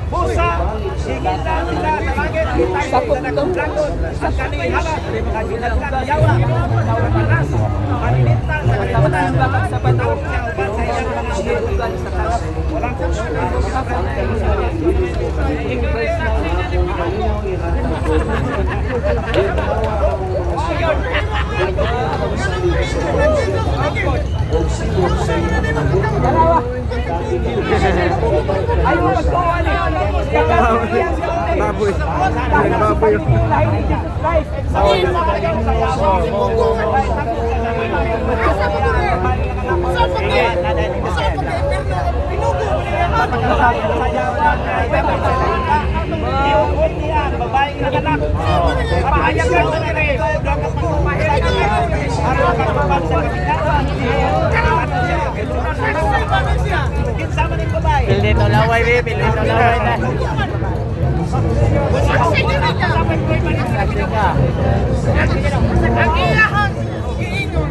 Busa, sigila sila sa langit, Sakop sa ito. dragon, ang kaning halat, kasinaglang yawa, Satanas, paninita sa kalibutan, Sa bato. siya uban sa iyang mga anghel. Ugan sa taas. Walang Dalawa. Ayaw magtuwa ni. Baboy. Nagbaboy. Lahi ni Jesus Christ. Pilito laway, be. Pilito laway na. Ang ilahang giingon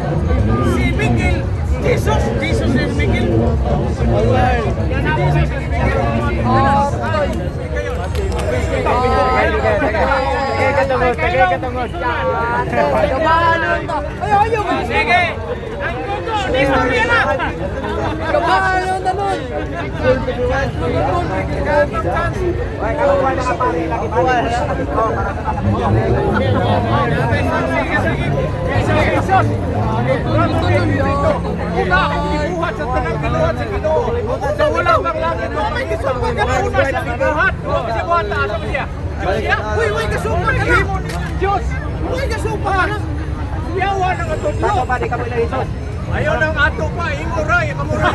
si Miguel, Jesus, Jesus is Miguel. Jesus is Miguel. Tagay katungod, tagay katungod. Sige. Ang gugo, istorya na. Sige, Jesus. Una ang gibuhat sa tanang ginuhat sa Ginoo. Sa wala pang langit. Wa may gisumpa ka na una siya gibuhat. Wa siya buhat asa ba siya? Diyos siya? Uy, uy, gasumpa ka na. Diyos. Uy, gasumpa ka na. Yawa ng atudlo. Ayaw ng ato pa, imo ra, imo ra.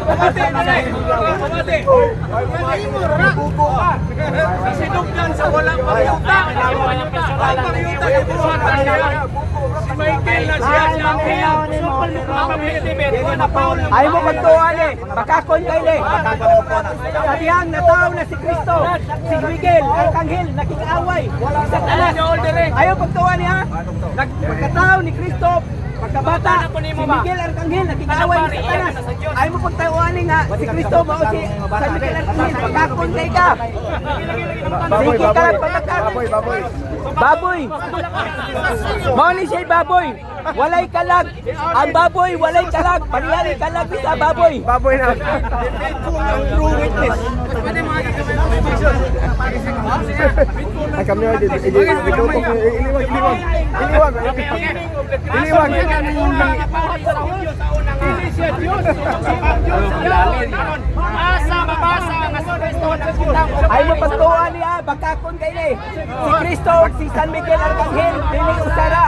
Pamati, pamati. Pamati. Imo ra. Sa sinugdan sa walang pagyuta. Walang pagyuta, gibuhat na siya. Si Michael na siya, siya ang ang Paul. Ayaw mo pagtuwa ni. Bakakon kayo ni. Sabihang natao na si Kristo. Si Miguel, Arkanghel, nakikaway. Sa talas. Ayaw pagtuwa ni ha. Pagkatao ni Kristo, pagkabata, si Miguel Arkanghel, nakikaway ni Satanas. Ayaw mo pagtuwa ni nga, si Kristo mao si San Miguel Arkanghel, bakakon kay ka. Baboy, Sige ka baboy. lang pagkakon. Baboy, baboy. Baboy. Mao ni siya baboy. Walay kalag. Ang baboy walay kalag. Parehari kalag sa baboy. Baboy na. True witness. Ay, kami ay iliwag, iliwag. Iliwag. Iliwag. Dili siya Diyos. Diyos siya. Asa mabasa nga si Kristo nagbutang og Ay mo pagtuwa niya, bakakon kay ni. Si Kristo ug si San Miguel Arcangel dili usara.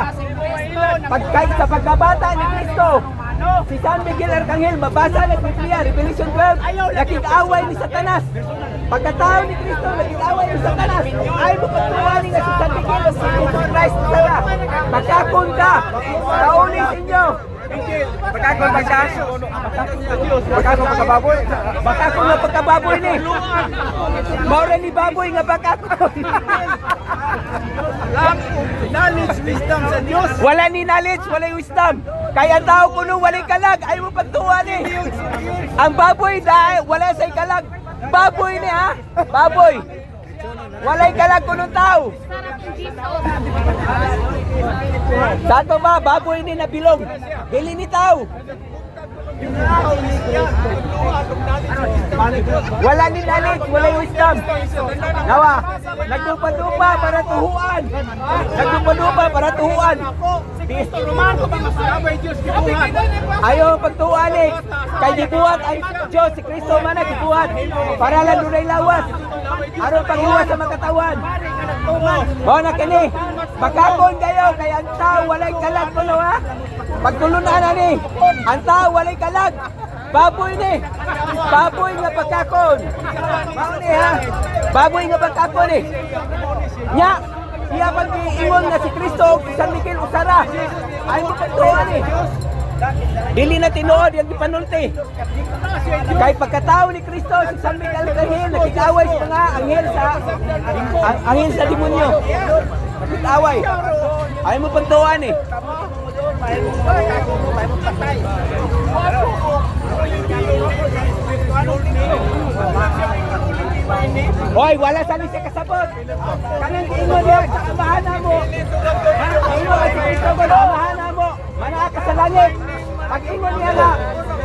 Pagkay sa pagkabata ni Kristo, si San Miguel Arcangel mabasa ng Biblia, Revelation 12, nakig-away ni Satanas. Pagkatao ni Kristo, nakig-away ni Satanas. Ay mo pagtuwa ni nga si San Miguel o si Jesus Christ usara. Bakakon ka. Kauli sa inyo. Pagkakon ba siya? Pagkakon pagkababoy? Bakakon nga pagkababoy ni. Maura ni baboy nga bakakon. Lack of knowledge, wisdom sa Diyos. Wala ni knowledge, wala wisdom. Kaya ang tao kuno walay kalag, ay mo pagtuwa ni. Ang baboy dahil wala say kalag. Baboy ni ha? Baboy. Walay kalag kuno tao. Sa ato ba, baboy ni nabilong. Dili ni tao. Wala ni knowledge, wala wisdom. Nawa, nagdupa-dupa para tuhuan. Nagdupa-dupa para tuhuan. Sabay Diyos gibuhat. Ayaw pagtuan eh. Kay gibuhat ang Diyos, si Kristo man ang gibuhat. Para lang dunay lawas. Aron pagluwas sa makatawan. Mao na kini. Bakakon kayo kay ang tao walay kalag kuno ha. Pagtulunan na ni. Ang tao walay kalag. Baboy ni. Baboy nga bakakon. Mao ni ha. Baboy nga bakakon ni. Nya, iya pag giingon nga si Kristo ug si San Miguel usara. Ay mo pagtuan eh. Dili na tinuod yung gipanulti. Kay pagkatao ni Kristo si San Miguel Arcangel nakikaway sa mga anghel sa ang, anghel sa demonyo. Nakikaway. Ay mo pagtuan eh. Hoy, wala sa ni siya kasabot. Kanang giingon niya sa Amahan namo. Ingon ka si Kristo ko sa Amahan namo. Manaa ka sa langit. Pag ingon niya nga,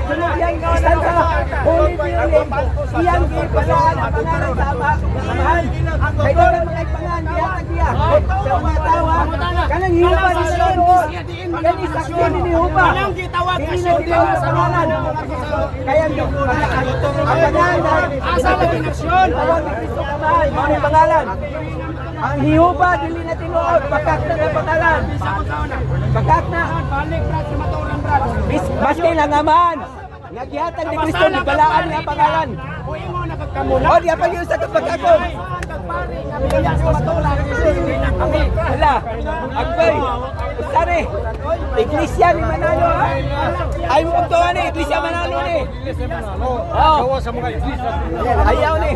sunod iyang istansa, Holy Building, iyang gipalaan ang pangalan sa Ama, Amahan. Kay daghang mga ipangan, gihatag niya sa mga tao, ha. Kanang hiupa ni Lord. Yan isaksi ni Hupa. Dili na gitawag sa pangalan. Kaya ang pangalan, Asa lagi nasyon? tawag ni Kristo Amahan, mao ni pangalan. Ang hiupa dili na tinuod, bakak na ang pangalan. Bakak na. Balik, Brad, sa maturan, Brad. Maski lang amahan. Nagihatag ni Kristo ni balaan niya ang pangalan. O ingon na kagkamula. O di pa gyud sa pagkakon. Kagpari nga biya sa maturan. Kami. Hala, agbay. Usare. Iglesia ni Manalo ha. Ay mo pagtuwa ni Iglesia Manalo ni. Oh. Sa mga iglesia. Ayaw ni.